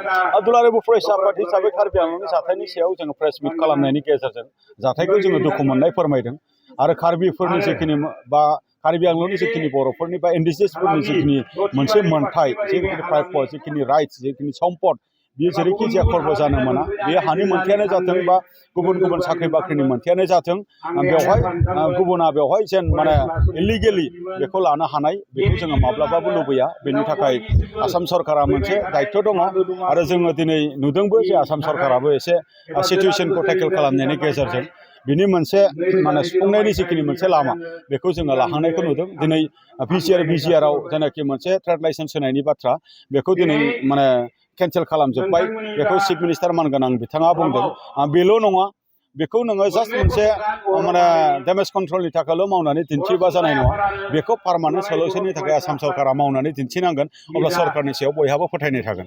दुलाराय बर' फरायसा आफाद हिसाबै कार्बि आंलंनि जाथायनि सायाव जोङो प्रेस मिट खालामनायनि गेजेरजों जाथायखौ जोङो दुखु मोननाय फोरमायदों आरो कार्बिफोरनि जिखिनि बा कार्बि आंलंनि जिखिनि बर'फोरनि बा इन्डिजियासफोरनि जिखिनि मोनसे मोनथाय जिखिनि प्राप्य जिखिनि राइट्स जिखिनि सम्पद बियो जेरैखि जाया खर्ब जानो मोना बे हानि मोनथायानो जाथों बा गुबुन गुबुन साख्रि बाख्रिनि मोनथायानो जाथों बेवहाय गुबुना बेवहाय जेन माने इलिगेलि बेखौ लानो हानाय बेखौ जोङो माब्लाबाबो लुबैया बेनि थाखाय आसाम सरकारा मोनसे दायित्व दङ आरो जोङो दिनै नुदोंबो जे आसाम सरकाराबो एसे सिटुवेसनखौ टेकेल खालामनायनि गेजेरजों बिनि मोनसे माने सुफुंनायनि जिखिनि मोनसे लामा बेखौ जोङो लाहांनायखौ नुदों दिनै बिजिआरआव जेनाखि मोनसे ट्रेड लाइसेन्स होनायनि बाथ्रा बेखौ दिनै माने केन्सेल खालामजोब्बाय बेखौ चिफ मिनिस्टार मानगोनां बिथाङा बुंदों बेल' नङा बेखौ नोङो जास्ट मोनसे माने डेमेज कन्ट्रलनि थाखायल' मावनानै दिन्थियोबा जानाय नङा बेखौ पार्मानेन्ट सलिउसननि थाखाय आसाम सरकारा मावनानै दिन्थिनांगोन अब्ला सरकारनि सायाव बयहाबो फोथायनाय थागोन